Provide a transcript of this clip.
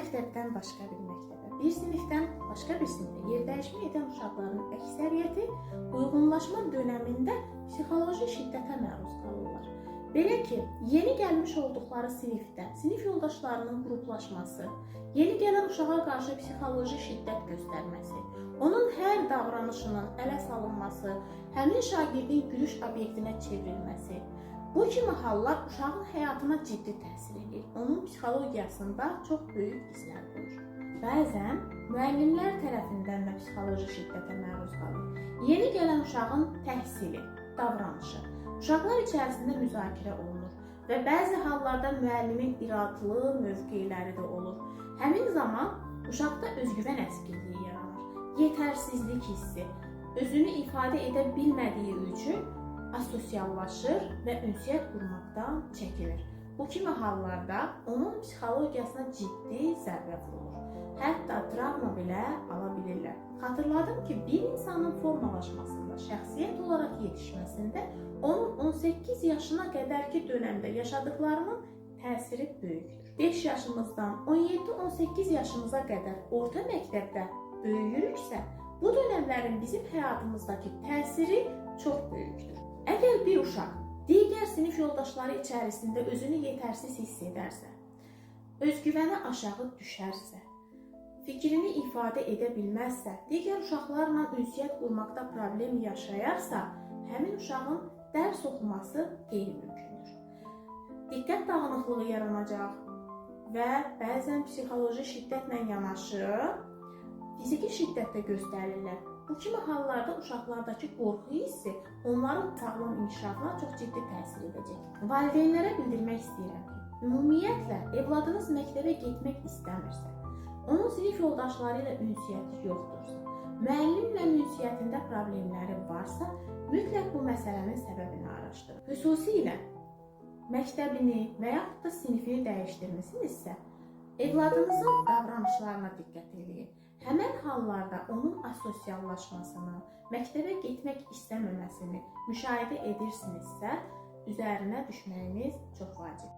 məktəbdən başqa bir məktəbə, bir sinifdən başqa bir sinifə yerdəyişmə edən uşaqların əksəriyyəti uyğunlaşma dönəmində psixoloji şiddətə məruz qalırlar. Belə ki, yeni gəlmiş olduqları sinifdə sinif yoldaşlarının qruplaşması, yeni gələn uşağa qarşı psixoloji şiddət göstərməsi, onun hər davranışının ələ salınması, həmin şagirdin gülüş obyektinə çevrilməsi, bu kimi hallar uşağın həyatına ciddi təsir edir. Onun psixologiyasında çox böyük izlər qoyur. Bəzən müəllimlər tərəfindən də psixoloji şiddətə məruz qalır. Yeni gələn uşağın təhsili, davranışı, uşaqlar içərisində müzakirə olunur və bəzi hallarda müəllimin iradlı mövqeləri də olur. Həmin zaman uşaqda özgüvən əskikliyi yaranır. Yetərsizlik hissi, özünü ifadə edə bilmədiyi üçün asosiallaşır və ünsiyyət qurmaqdan çəkinir. Bu kimi hallarda onun psixologiyasına ciddi zərbə vurulur. Hətta travma belə ala bilirlər. Xatırladım ki, bir insanın formalaşmasında, şəxsiyyət olaraq yetişməsində onun 18 yaşına qədərki dönəmdə yaşadıklarının təsiri böyükdür. 5 yaşımızdan 17-18 yaşımıza qədər orta məktəbdə böyüyürüksə, bu dönəmlərin bizim həyatımızdakı təsiri çox böyükdür. Əgər bir uşaq digər sinif yoldaşları içərisində özünü yetərsiz hiss edərsə, özgüvəni aşağı düşərsə, fikrini ifadə edə bilməzsə, digər uşaqlarla ünsiyyət qurmaqda problem yaşayarsa, həmin uşağın dərs oxuması qeyri-mümkündür. Diqqət dağınıqlığı yaranacaq və bəzən psixoloji şiddətlə yanaşı fiziki şiddət də göstərirlər. Bu kimi hallarda uşaqlardakı qorxu hissi onların sağlam inkişafına çox ciddi təsir edəcək. Valideynlərə bildirmək istəyirəm ki, ümumiyyətlə evladınız məktəbə getmək istəmirsə, onun sinif yoldaşları ilə ünsiyyəti yoxdursa, müəllimlə ünsiyyətində problemləri varsa, mütləq bu məsələnin səbəbini araşdırın. Xüsusilə məktəbini və yaxud da sinifini dəyişdirmisinizsə, evladınızın davranışlarına diqqət eləyin. Həmin hallarda onun asosiallaşmasını, məktəbə getmək istəməməsini müşahidə edirsinizsə, üzərinə düşməyiniz çox vacibdir.